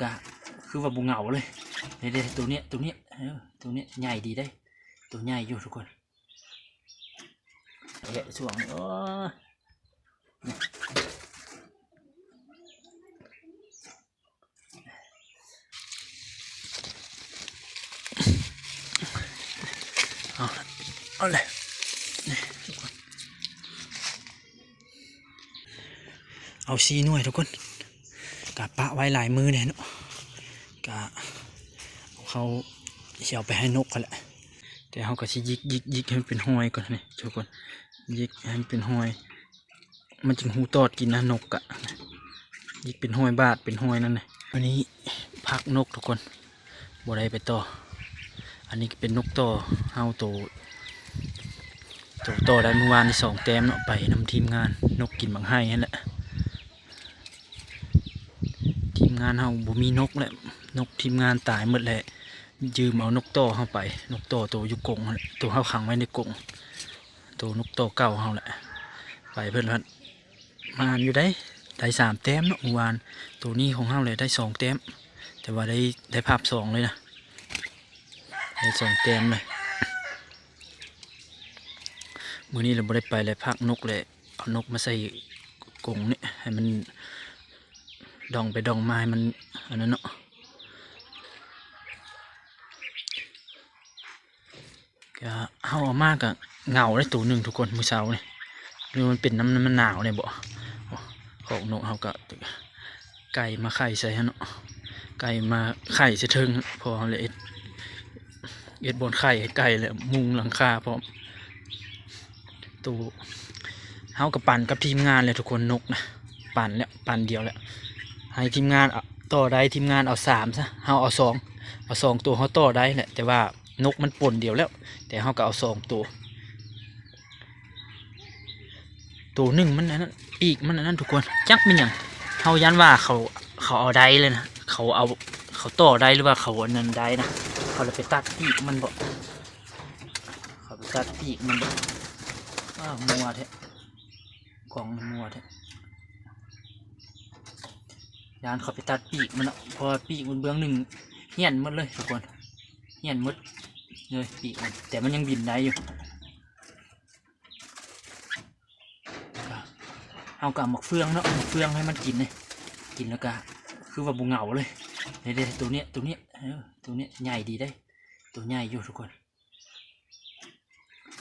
ກະຄືວ່າບໍ່ເຫງົາເລີຍ. ເດ້ໆ ໂຕເນີ້ຍ ໂຕເນີ້ຍ ເອີ ໂຕເນີ້ຍໃຫຍ່ດີເດ້ ໂຕໃຫຍ່ຢູ່ທຸກຄົນ. ແລະຊ່ວງນີ້ ໂອ້ ເອົາ ເອົາເລີຍ ເອົາສີ່ໜ່ວຍທຸກຄົນ. ກະປະໄວ້ຫຼາຍມື້ແດ່ເນາະ ກະເຮົາຊິເອົາໄປໃຫ້ນົກຫັ້ນແຫຼະ. ແຕ່ເຮົາກໍຊິຢິກໆໆໃຫ້ມັນເປັນຮອຍກ່ອນນີ້ທຸກຄົນ ຢິກໃຫ້ມັນເປັນຮອຍ. ມັນຈຶ່ງຮູ້ຕອດກິນນະ ນົກກະຍິກເປັນຮອຍບາດເປັນຮອຍນັ້ນນະ. ອັນນີ້ພັກນົກທຸກຄົນ ບໍ່ໄດ້ໄປຕໍ່. ອັນນີ້ກໍເປັນນົກຕໍ່ເຮົາໂຕ ໂຕຕໍ່ໄດ້ມື້ວານນີ້ສອງແຕ້ມເນາະ ໄປນຳທີມງານນົກກິນບັກໄຮ່ຫັ້ນແຫຼະ. ທີມງານເຮົາບໍ່ມີນົກແລ້ວ ນົກທີມງານຕາຍໝົດແລ້ວ ຢືມເອົານົກຕໍ່ເຮົາໄປ ນົກຕໍ່ໂຕຢູ່ກົງຫັ້ນແຫຼະ ໂຕເຮົາຂັງໄວ້ໃນກົງ ໂຕນົກຕໍ່ເກົ່າເຮົາແຫຼະ ໄປເພິ່ນພັດ ໝານຢູ່ໃດ໋ ໄດ້ສາມແຕ້ມເນາະມື້ວານ. ໂຕນີ້ຂອງເຮົາແຫຼະໄດ້ສອງແຕ້ມ ແຕ່ວ່າໄດ້ ໄດ້ພາບສອງເລີຍນະ ໄດ້ສອງແຕ້ມເລີຍ. ມື້ນີ້ລະບໍ່ໄດ້ໄປແລ້ວ ພັກນົກແຫຼະ ເອົານົກມາໃສ່ກົງນີ້ ໃຫ້ມັນດ່ອງໄປດ່ອງມາ ໃຫ້ມັນອັນນັ້ນເນາະ. ກະເຮົາເອົາມາກະເຫງົາໄດ້ໂຕໜຶ່ງທຸກຄົນ ມື້ເຊົ້ານີ້ ຫຼືມັນເປັນນຳ ນຳມັນໜາວແດ່ບໍ. ຄອກນົກເຮົາກະ ໄກ່ມາໄຂ່ໃສ່ຫັ້ນເນາະ ໄກ່ມາໄຂ່ໃສ່ເທິງ ເພາະເຮົາເລີຍເຮັດ ເຮັດບ່ອນໄຂ່ໃຫ້ໄກ່ ແລະມຸງຫຼັງຄາພ້ອມ. ໂຕ ເຮົາກໍປັ່ນກັບທີມງານແລ້ວທຸກຄົນ ນົກນະ ປັ່ນແລ້ວ ປັ່ນດຽວແລ້ວ ໃຫ້ທີມງານຕໍ່ໄດ້ ທີມງານເອົາສາມຊະ ເຮົາເອົາສອງ ເອົາສອງໂຕ ເຮົາຕໍ່ໄດ້ແຫຼະ ແຕ່ວ່ານົກມັນປົນດຽວແລ້ວ ແຕ່ເຮົາກໍເອົາສອງໂຕ. ໂຕໜຶ່ງມັນອັນນັ້ນ ປີກມັນອັນນັ້ນທຸກຄົນ ຈັກແມ່ນຫຍັງ ເຮົາຢ້ານວ່າເຂົາ ເຂົາເອົາໄດ້ເລີຍນະ ເຂົາເອົາ ເຂົາຕໍ່ໄດ້ ຫຼືວ່າເຂົາອັນນັ້ນໄດ້ນະ ເຂົາເລີຍໄປຕັດປີກມັນບໍ ເຂົາໄປຕັດປີກມັນບໍ. ອ້າວ ມົວແທ້ ກ້ອງມັນມົວແທ້ ຢ້ານເຂົາໄປຕັດປີກມັນເນາະ ເພາະວ່າປີກມັນເບື້ອງໜຶ່ງຫ້ຽນໝົດເລີຍທຸກຄົນ ຫ້ຽນໝົດເລີຍປີກມັນ ແຕ່ມັນຍັງບິນໄດ້ຢູ່. ເຮົາກໍເອົາໝາກເຟືອງເນາະ ໝາກເຟືອງໃຫ້ມັນກິນເດ້ ກິນແລ້ວກໍຄືວ່າບໍ່ເຫງົາເລີຍ. ເດ້ໆ ໂຕເນີ້ຍ ໂຕເນີ້ຍ ເອີ ໂຕເນີ້ຍໃຫຍ່ດີເດ້ ໂຕໃຫຍ່ຢູ່ທຸກຄົນ.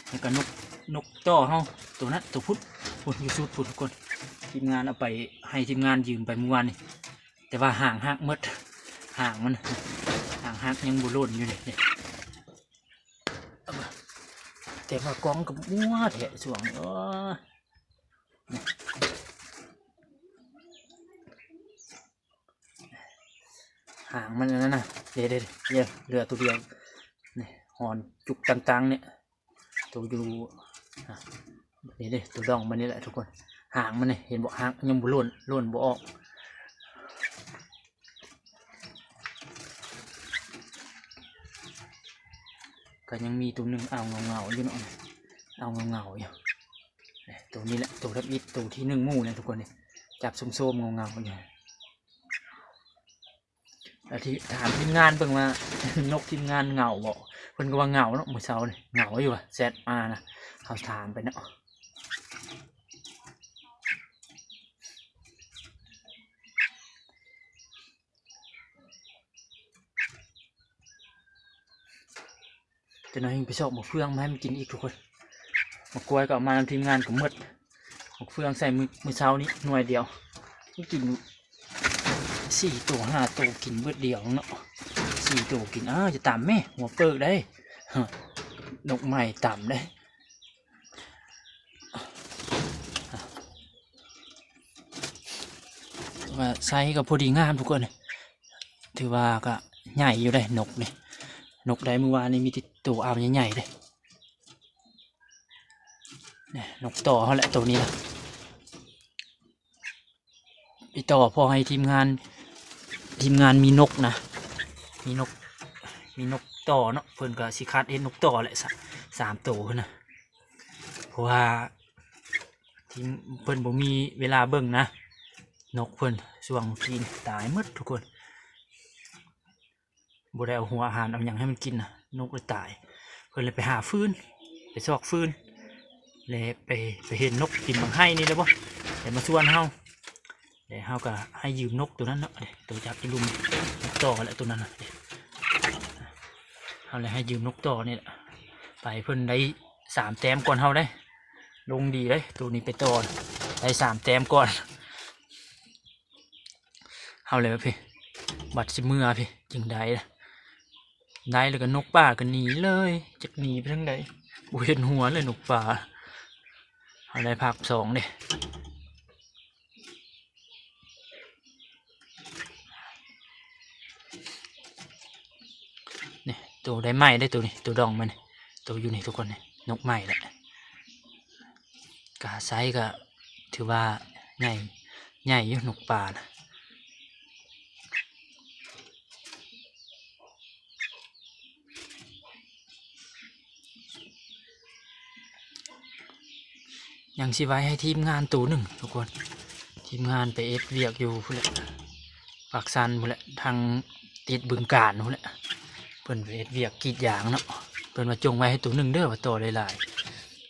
ແລ້ວກໍນົກ ນົກຕໍ່ເຮົາໂຕນັ້ນ ໂຕພຸ້ນ ພຸ້ນຢູ່ສຸດພຸ້ນທຸກຄົນ. ທີມງານເອົາໄປ ໃຫ້ທີມງານຢືມໄປມື້ວານນີ້ ແຕ່ວ່າຫາງຫັກໝົດ ຫາງມັນ ຫາງຫັກຍັງບໍ່ຫຼົ່ນຢູ່ນີ້. ແຕ່ວ່າກ້ອງກໍມົວແທ້ຊ່ວງນີ້ ໂອ້ຍ ຫາງມັນອັນນັ້ນນະ ເດ້ໆ ເຫຼືອໂຕດຽວນີ້ ຫອນຈຸກຕັງໆ ນີ້ ໂຕຢູ່ ອາ ນີ້ເດ້ ໂຕດອງມັນນີ້ແຫຼະທຸກຄົນ ຫາງມັນນີ້ ເຫັນບໍ່ ຫາງຍັງບໍ່ຫຼົ່ນ ຫຼົ່ນບໍ່ອອກ. ກໍຍັງມີໂຕໜຶ່ງອາວເຫງົາໆຢູ່ເນາະ ອາວເຫງົາໆຢູ່. ໂຕນີ້ແຫຼະ ໂຕທຳອິດ ໂຕທີໜຶ່ງໝູ່ນີ້ທຸກຄົນນີ້ ຈັບໂຊມໆເຫງົາໆຢູ່. ອະທິ ຖາມທີມງານເບິ່ງວ່າ ນົກທີມງານເຫງົາບໍ່ ເພິ່ນກໍວ່າເຫງົາເນາະ ມື້ເຊົ້ານີ້ເຫງົາຢູ່ວ່າ ແຊັດມານະ ເຮົາຖາມໄປເນາະ. ຈັກໜ້ອຍເຮົາໄປຊອກໝາກເຟືອງມາໃຫ້ມັນກິນອີກທຸກຄົນ. ໝາກກ້ວຍກໍເອົາມານຳທີມງານກໍໝົດ. ໝາກເຟືອງໃສ່ມື້ ມື້ເຊົ້ານີ້ໜ່ວຍດຽວ ມັນກິນສີ່ໂຕຫ້າໂຕ ກິນເບິດດຽວເນາະ ສີ່ໂຕກິນ. ອ້າວ ຢ່າຕຳແມ້ ຫົວເປີກໄດ໋ ນົກໃໝ່ຕຳໄດ໋. ວ່າໄຊກໍພໍດີງາມທຸກຄົນ ຖືວ່າກໍໃຫຍ່ຢູ່ເດ້ນົກນີ້. ນົກໄດ້ມື້ວານນີ້ມີແຕ່ໂຕອາວໃຫຍ່ໆເດ້. ນີ້ ນົກຕໍ່ເຮົາແຫຼະໂຕນີ້ນະ ໄປຕໍ່ພໍໃຫ້ທີມງານ ທີມງານມີນົກນະ ມີນົກ ມີນົກຕໍ່ເນາະ ເພິ່ນກໍຊິຄັດເຮັດນົກຕໍ່ແຫຼະ ສາມ ສາມໂຕພຸ້ນນະ. ເພາະວ່າທີມເພິ່ນບໍ່ມີເວລາເບິ່ງນະ ນົກເພິ່ນຊ່ວງທີ່ຕາຍໝົດທຸກຄົນ. ບໍ່ໄດ້ເອົາຫົວອາຫານເອົາຫຍັງໃຫ້ມັນກິນນະ ນົກເລີຍຕາຍ. ເພິ່ນເລີຍໄປຫາຟືນ ໄປຊອກຟືນ ແລະໄປ ໄປເຫັນນົກກິນບັກໄຮນີ້ແຫຼະບໍ່ ແລ້ວມາຊວນເຮົາ ແລ້ວເຮົາກໍໃຫ້ຢືມນົກໂຕນັ້ນເນາະ ໂຕຈັບຢູ່ລຸ່ມ ນົກຕໍ່ແຫຼະໂຕນັ້ນນະ ເຮົາເລີຍໃຫ້ຢືມນົກຕໍ່ນີ້ແຫຼະ ໄປ ເພິ່ນໄດ້ສາມແຕ້ມກ່ອນເຮົາເດ້ ລົງດີເດ້ ໂຕນີ້ໄປຕໍ່ໄດ້ສາມແຕ້ມກ່ອນ ເຮົາເລີຍວ່າພີ້ ບັດຊິເມືອພີ້ຈຶ່ງໄດ້ ໄດ້ແລ້ວກໍນົກປ່າກໍໜີເລີຍ ຈັກໜີໄປທາງໃດ ບໍ່ເຫັນຫົວເລີຍນົກປ່າ. ເຮົາໄດ້ພາກສອງເດ້ ນີ້ ໂຕໄດ້ໃໝ່ເດ້ ໂຕນີ້ ໂຕດອງມັນນີ້ ໂຕຢູ່ນີ້ທຸກຄົນນີ້ ນົກໃໝ່ແຫຼະ. ກາໄຊກໍຖືວ່າໃຫຍ່ ໃຫຍ່ຢູ່ນົກປ່ານະ ຍັງຊິໄວ້ໃຫ້ທີມງານໂຕໜຶ່ງທຸກຄົນ ທີມງານໄປເຮັດວຽກຢູ່ພຸ້ນແຫຼະ ປາກຊັນພຸ້ນແຫຼະ ທາງຕິດບຶງການພຸ້ນແຫຼະ ເພິ່ນໄປເຮັດວຽກກຣີດຢາງເນາະ ເພິ່ນວ່າຈົ່ງໄວ້ໃຫ້ໂຕໜຶ່ງເດີ ວ່າຕໍ່ໄດ້ຫຼາຍ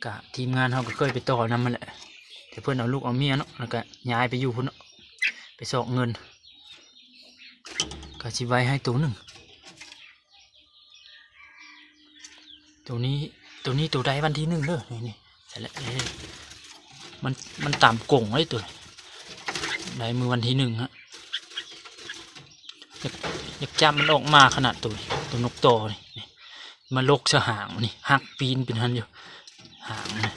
ກະທີມງານເຮົາກໍເຄີຍໄປຕໍ່ນຳຫັ້ນແຫຼະ ແຕ່ເພິ່ນເອົາລູກເອົາເມຍເນາະ ແລ້ວກະຍ້າຍໄປຢູ່ພຸ້ນເນາະ ໄປຊອກເງິນ ກະຊິໄວ້ໃຫ້ໂຕໜຶ່ງ ໂຕນີ້ ໂຕນີ້ໂຕໄດ້ວັນທີໜຶ່ງເດີ ນີ້ ນີ້ ໃສ່ແຫຼະ ນີ້ ມັນ ມັນຕາມກົງເລີຍໂຕນີ້ ໄດ້ມື້ວັນທີໜຶ່ງຮະ ຢາກ ຢາກຈັບມັນອອກມາຂະໜາດໂຕນີ້ ໂຕນົກຕໍ່ນີ້ ນີ້ ມາຫຼົກໃສ່ຫາງນີ້ ຫັກປີນເປັນຫັ້ນຢູ່ ຫາງນີ້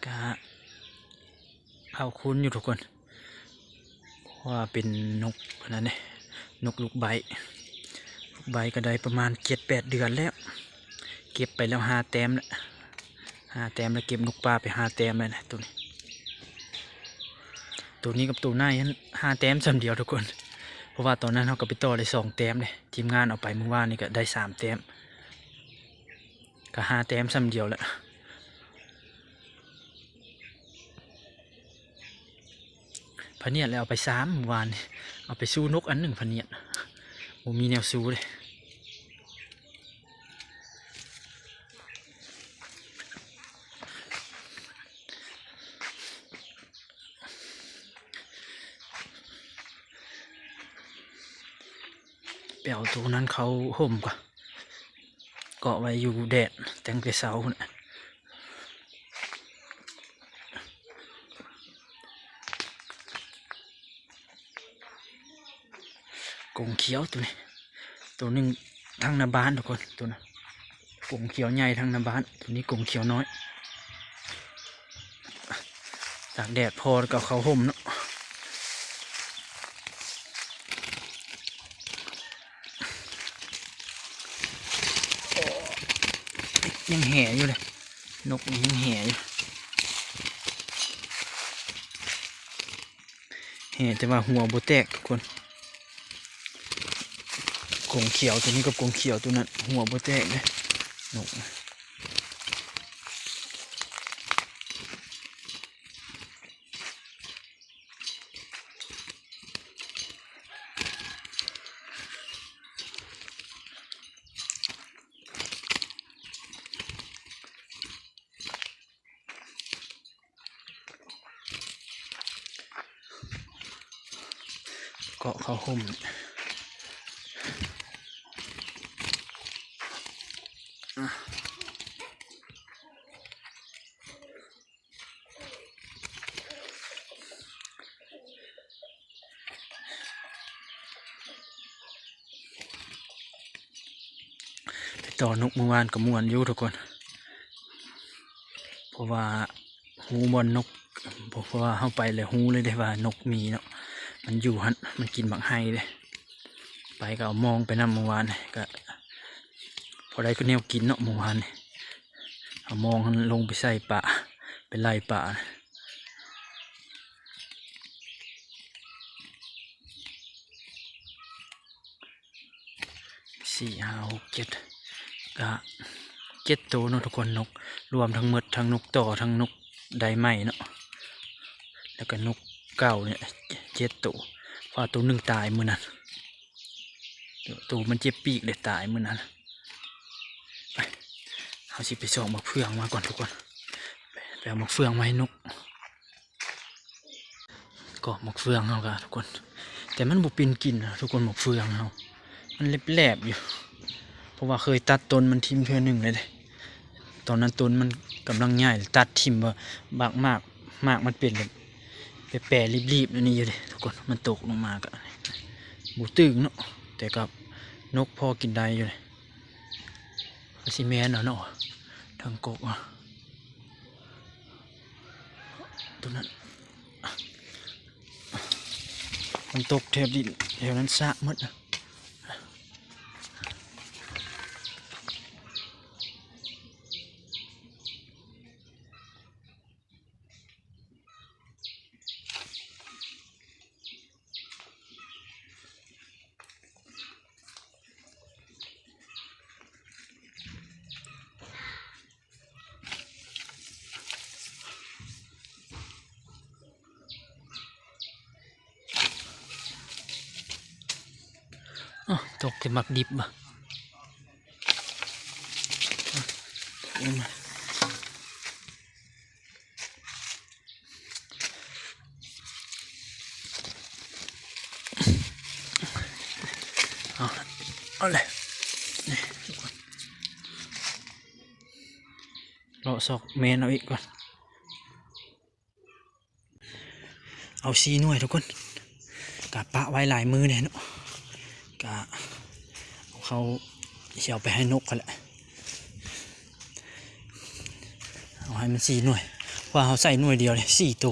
ກະ ເອົາຄູນຢູ່ທຸກຄົນ ເພາະວ່າເປັນນົກອັນນັ້ນເດ້ ນົກລູກໄບ້ ລູກໄບ້ກໍໄດ້ປະມານເຈັດແປດເດືອນແລ້ວ ເກັບໄປແລ້ວຫ້າແຕ້ມແລ້ວ ຫ້າແຕ້ມແລ້ວ ເກັບນົກປ່າໄປຫ້າແຕ້ມແລ້ວນະ ໂຕນີ້ ໂຕນີ້ກັບໂຕໃນຫັ້ນຫ້າແຕ້ມສ່ຳດຽວທຸກຄົນ ເພາະວ່າຕອນນັ້ນເຮົາກໍໄປຕໍ່ໄດ້ສອງແຕ້ມເດ້ ທີມງານເອົາໄປມື້ວານນີ້ກໍໄດ້ສາມແຕ້ມ ກໍຫ້າແຕ້ມສ່ຳດຽວແຫຼະ ພະນຽດແລ້ວເອົາໄປສາມ ມື້ວານນີ້ ເອົາໄປສູ້ນົກອັນໜຶ່ງ ພະນຽດ ບໍ່ມີແນວສູ້ເດ້ ໄປເອົາໂຕນັ້ນເຂົ້າຮົ່ມກ່ອນ ເກາະໄວ້ຢູ່ແດດ ແຕ່ງແຕ່ເຊົ້າພຸ້ນແຫຼະ ກົງຂຽວໂຕນີ້ ໂຕໜຶ່ງທາງໜ້າບ້ານທຸກຄົນ ໂຕນັ້ນ ກົງຂຽວໃຫຍ່ທາງໜ້າບ້ານ ໂຕນີ້ກົງຂຽວນ້ອຍ ຕາກແດດພໍແລ້ວກໍເຂົ້າຮົ່ມເນາະ ຍັງແຫ່ຢູ່ເດ້ ນົກນີ້ຍັງແຫ່ຢູ່ ແຫ່ແຕ່ວ່າຫົວບໍ່ແຕກທຸກຄົນ ກົງຂຽວໂຕນີ້ກັບກົງຂຽວໂຕນັ້ນ ຫົວບໍ່ແຕກເດ້ ນົກ ເກາະເຂົ້າຮົ່ມ ໄປຕໍ່ນົກມື້ວານກໍມ່ວນຢູ່ທຸກຄົນ ເພາະວ່າຮູ້ບ່ອນນົກ ເພາະ ເພາະວ່າເຮົາໄປແລ້ວຮູ້ເລີຍເດ້ວ່ານົກມີເນາະ ມັນຢູ່ຫັ້ນ ມັນກິນບັກໄຮເດ້ ໄປກໍເອົາມອງໄປນຳມື້ວານນີ້ ກໍພໍໄດ້ແນວກິນເນາະ ມື້ວານນີ້ ເອົາມອງຫັ້ນລົງໄປໃສ່ປາ ໄປໄລ່ປາ ສີ່ ຫ້າ ຫົກ ເຈັດ ກະເຈັດໂຕເນາະທຸກຄົນ ນົກ ລວມທັງໝົດ ທັງນົກຕໍ່ ທັງນົກໄດ້ໃໝ່ເນາະ ແລ້ວກໍນົກເກົ້ານີ້ເຈັດໂຕ ເພາະວ່າໂຕໜຶ່ງຕາຍມື້ນັ້ນ ໂຕມັນເຈັບປີກເດ້ຕາຍມື້ນັ້ນ. ໄປ ເຮົາຊິໄປຊອກໝາກເຟືອງມາກ່ອນທຸກຄົນ ໄປ ໄປເອົາໝາກເຟືອງມາໃຫ້ນົກ. ກໍໝາກເຟືອງເຮົາກະທຸກຄົນ ແຕ່ມັນບໍ່ເປັນກິນນະທຸກຄົນ ໝາກເຟືອງເຮົາ ມັນແຫຼບໆຢູ່ ເພາະວ່າເຄີຍຕັດຕົ້ນມັນຖິ້ມເທື່ອໜຶ່ງແລ້ວເດ້. ຕອນນັ້ນຕົ້ນມັນກຳລັງໃຫຍ່ ຕັດຖິ້ມວ່າບາກໝາກ ໝາກມັນເປັນແບບແປໆ ລີບໆ ອັນນີ້ຢູ່ເດ້ທຸກຄົນ. ມັນຕົກລົງມາກະບໍ່ຕຶງເນາະ ແຕ່ກະນົກພໍກິນໄດ້ຢູ່ເດ້. ກໍຊິແມ່ນເນາະ ທາງກົກ ຕົວນັ້ນ ມັນຕົກແຖວດິນແຖວນັ້ນຊະໝົດ. ອໍ ຕົກແຕ່ໝາກດິບບໍ? ເອົາ ເອົາເລີຍ ເລາະຊອກແມ່ນເອົາອີກກ່ອນ. ເອົາສີ່ໜ່ວຍທຸກຄົນ ກະປະໄວ້ຫຼາຍມື້ແດ່ເນາະ ກະເອົາເຂົ້າ ຊິເອົາໄປໃຫ້ນົກຫັ້ນແຫຼະ. ເອົາໃຫ້ມັນສີ່ໜ່ວຍ ເພາະວ່າເຮົາໃສ່ໜ່ວຍດຽວເດ້ ສີ່ໂຕ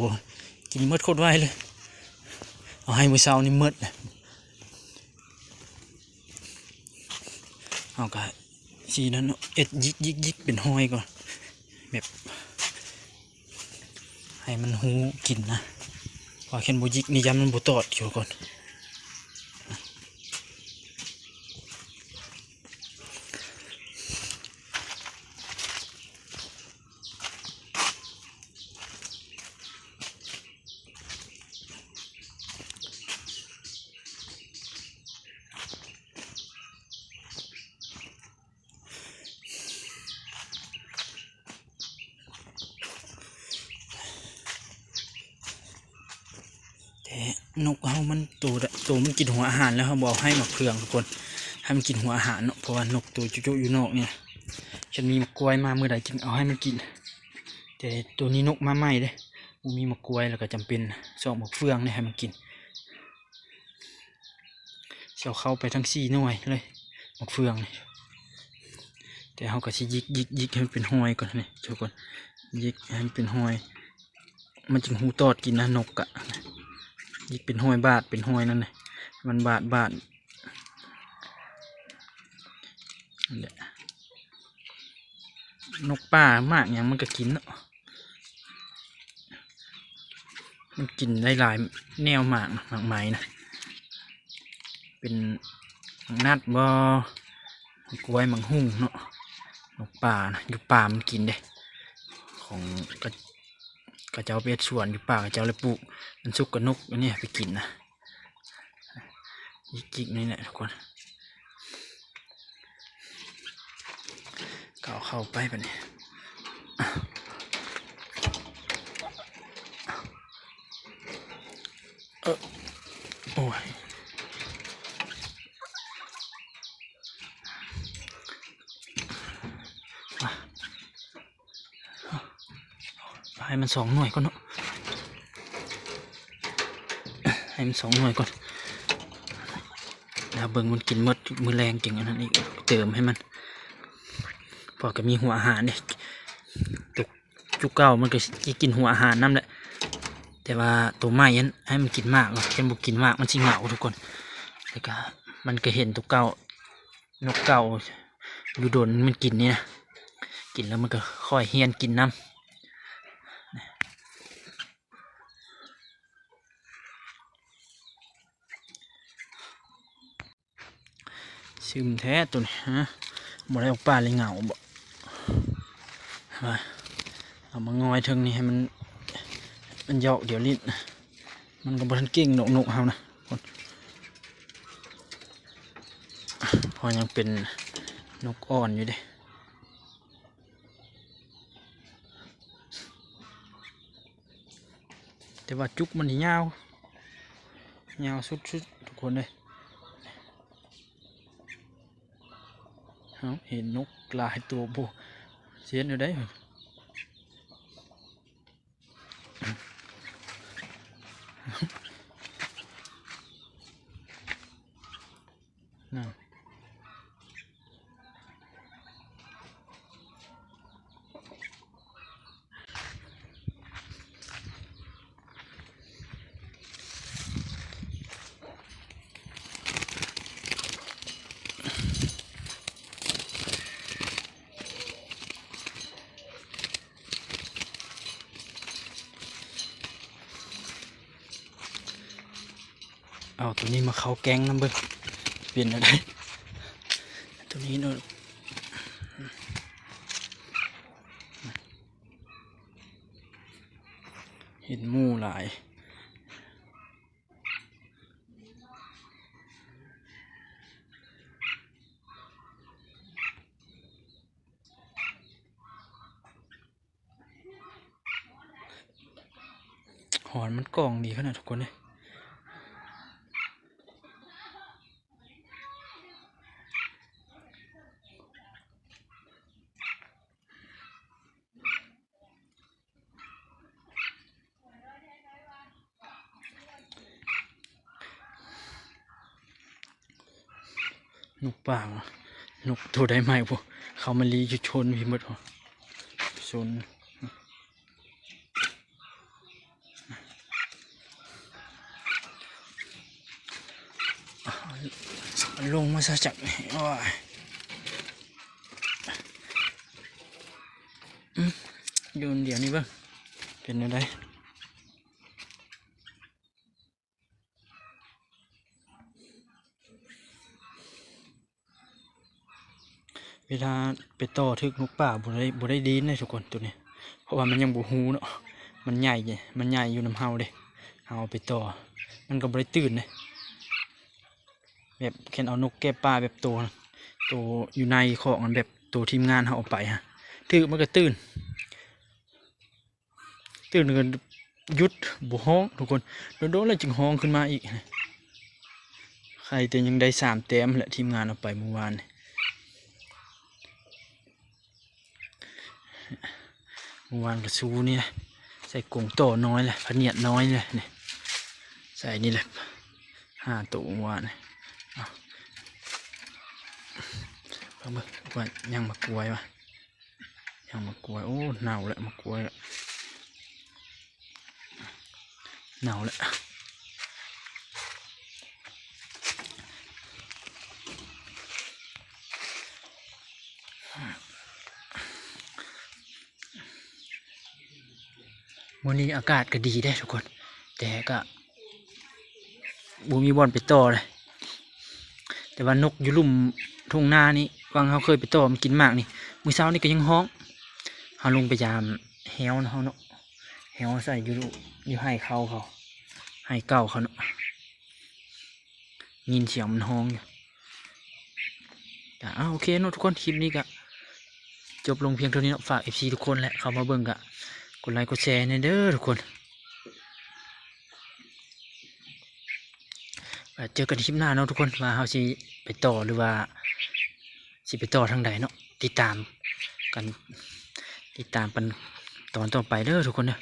ກິນໝົດໂຄດໄວເລີຍ. ເອົາໃຫ້ມື້ເຊົ້ານີ້ໝົດແຫຼະ. ເຮົາກະຊີ້ນັ້ນເນາະ ເຮັດຢິກໆໆ ເປັນຮອຍກ່ອນ ແບບໃຫ້ມັນຮູ້ກິນນະ ເພາະວ່າຄັນບໍ່ຢິກນີ້ຢ້ານມັນບໍ່ຕອດຢູ່ກ່ອນ. ແຕ່ນົກເຮົາມັນໂຕ ໂຕມັນກິນຫົວອາຫານແລ້ວ ເຮົາບໍ່ເອົາໃຫ້ໝາກເຟືອງທຸກຄົນ ໃຫ້ມັນກິນຫົວອາຫານເນາະ ເພາະວ່ານົກໂຕຈຸໆ ຢູ່ນອກນີ້ ຄັນມີໝາກກ້ວຍມາມື້ໃດຈຶ່ງເອົາໃຫ້ມັນກິນ. ແຕ່ໂຕນີ້ນົກມາໃໝ່ເດ້ ບໍ່ມີໝາກກ້ວຍ ແລ້ວກໍຈຳເປັນຊອກໝາກເຟືອງນີ້ໃຫ້ມັນກິນ. ຊິເອົາເຂົ້າໄປທັງສີ່ໜ່ວຍເລີຍ ໝາກເຟືອງນີ້ ແຕ່ເຮົາກໍຊິຢິກໆໆ ໃຫ້ມັນເປັນຮອຍກ່ອນນີ້ທຸກຄົນ ຢິກໃຫ້ມັນເປັນຮອຍ ມັນຈຶ່ງຮູ້ຕອດກິນນະ ນົກກະຢິກເປັນຮອຍ ບາດເປັນຮອຍນັ້ນນະ ມັນບາດໆ ນັ້ນແຫຼະ. ນົກປ່າໝາກຫຍັງມັນກໍກິນເນາະ ມັນກິນໄດ້ຫຼາຍແນວໝາກນະ ໝາກໄມ້ນະ ເປັນໝາກນັດບໍ ໝາກກ້ວຍ ໝາກຫຸ່ງເນາະ. ນົກປ່ານະ ຢູ່ປ່າມັນກິນເດ້ ຂອງ ເຂົາເຈົ້າໄປເຮັດສວນຢູ່ປ່າ ເຂົາເຈົ້າເລີຍປູກ ມັນສຸກກໍນົກອັນນີ້ໄປກິນນະ. ຈິກໆ ນີ້ແຫຼະທຸກຄົນ ກໍເອົາເຂົ້າໄປບາດນີ້ ເອີ ໂອ້ຍ ໃຫ້ມັນສອງໜ່ວຍກ່ອນເນາະ ໃຫ້ມັນສອງໜ່ວຍກ່ອນ ແລ້ວເບິ່ງມັນກິນໝົດ ມື້ແລງຈຶ່ງອັນນັ້ນອີກ ເຕີມໃຫ້ມັນ ເພາະກໍມີຫົວອາຫານເດ້ ຈຸກ ຈຸກເກົ່າມັນກໍຊິກິນຫົວອາຫານນຳແຫຼະ ແຕ່ວ່າໂຕໃໝ່ຫັ້ນໃຫ້ມັນກິນໝາກເນາະ ຄັນບໍ່ກິນໝາກມັນຊິເຫງົາທຸກຄົນ ແລ້ວກໍມັນກໍເຫັນໂຕເກົ່າ ນົກເກົ່າຢູ່ດົນມັນກິນນີ້ນະ ກິນແລ້ວມັນກໍຄ່ອຍຮຽນກິນນຳ. ຊຶມແທ້ໂຕນີ້ ຮະ ບໍ່ໄດ້ອອກປ່າເລີຍເຫງົາບໍ? ເອົາມາງອຍເທິງນີ້ໃຫ້ມັນ ມັນຢອກດຽວຫຼິ້ນ ມັນກໍບໍ່ທັນເກັ່ງດອກນົກເຮົານະ ເພາະຍັງເປັນນົກອ່ອນຢູ່ເດ້. ແຕ່ວ່າຈຸກມັນນີ້ຍາວ ຍາວສຸດໆ ທຸກຄົນເອີຍ. ເຮົາເຫັນນົກຫຼາຍໂຕ ບໍ່ ຊິເຮັດແນວໃດ? ນັ້ນ ເອົາໂຕນີ້ມາເຂົ້າແກງນຳເບິ່ງ ເປັນແນວໃດ ໂຕນີ້ເນາະ. ເຫັນໝູ່ຫຼາຍ. ຫອນມັນກ້ອງດີຂະໜາດ ທຸກຄົນເອີຍ. ນົກປ່າຫວະ ນົກໂຕໃດໃໝ່ພຸ້ນ ເຂົ້າມາລີຢູ່ຊົນພີ້ໝົດຫວະ ຊົນ. ລົງມາຊະຈັກ ໂອ້ຍ ອືມ ຢູ່ດຽວນີ້ເບິ່ງ ເປັນແນວໃດ? ເວລາໄປຕໍ່ຖືກນົກປ່າບໍ່ໄດ້ ບໍ່ໄດ້ດີນເດ້ທຸກຄົນ ໂຕນີ້ ເພາະວ່າມັນຍັງບໍ່ຮູ້ເນາະ ມັນໃຫຍ່ ມັນໃຫຍ່ຢູ່ນຳເຮົາເດ້ ເຮົາເອົາໄປຕໍ່ ມັນກໍບໍ່ໄດ້ຕື່ນເດ້. ແບບຄັນເອົານົກແກ້ປ່າແບບໂຕ ໂຕຢູ່ໃນຄອກຫັ້ນ ແບບໂຕທີມງານເຮົາເອົາໄປຫະ ຖືກມັນກໍຕື່ນ ຕື່ນກໍຢຸດ ບໍ່ຮ້ອງທຸກຄົນ ໂດນໆ ແລ້ວຈຶ່ງຮ້ອງຂຶ້ນມາອີກ. ໃຄແຕ່ຍັງໄດ້ສາມແຕ້ມແຫຼະ ທີມງານເອົາໄປມື້ວານນີ້ ມື້ວານກໍຊູນີ້ແຫຼະ ໃສ່ກົງຕໍ່ນ້ອຍແຫຼະ ພະນຽດນ້ອຍແຫຼະ ນີ້ ໃສ່ນີ້ແຫຼະ ຫ້າໂຕມື້ວານນີ້. ເອົາ ເບິ່ງ ເບິ່ງວ່າຍັງໝາກກ້ວຍວະ ຍັງໝາກກ້ວຍ ໂອ້ ເນົ່າແລ້ວ ໝາກກ້ວຍເນົ່າແລ້ວ. ມື້ນີ້ອາກາດກໍດີເດ້ທຸກຄົນ ແຕ່ກໍບໍ່ມີບ່ອນໄປຕໍ່ເລີຍ ແຕ່ວ່ານົກຢູ່ລຸ່ມທົ່ງນານີ້ ຫວ່າງເຮົາເຄີຍໄປຕໍ່ມັນກິນໝາກນີ້ ມື້ເຊົ້ານີ້ກໍຍັງຮ້ອງ ເຮົາລົງໄປຢາມແຮ້ວເຮົາເນາະ ແຮ້ວໃສ່ຢູ່ ຢູ່ໄຮ່ເກົ່າເຂົາ ໄຮ່ເກົ່າເຂົາເນາະ ຍິນສຽງມັນຮ້ອງຢູ່. ກະ ເອົາ ໂອເຄເນາະທຸກຄົນ ຄລິບນີ້ກະຈົບລົງພຽງເທົ່ານີ້ເນາະ ຝາກເອັຟຊີທຸກຄົນແຫຼະ ເຂົ້າມາເບິ່ງກະກົດໄລກົດແຊແດ່ເດີທຸກຄົນ. ເຈີກັນຄລິບໜ້າເນາະທຸກຄົນ ວ່າເຮົາຊິໄປຕໍ່ ຫຼືວ່າຊິໄປຕໍ່ທາງໃດເນາະ ຕິດຕາມກັນ ຕິດຕາມກັນຕອນຕໍ່ໄປເດີທຸກຄົນເດີ.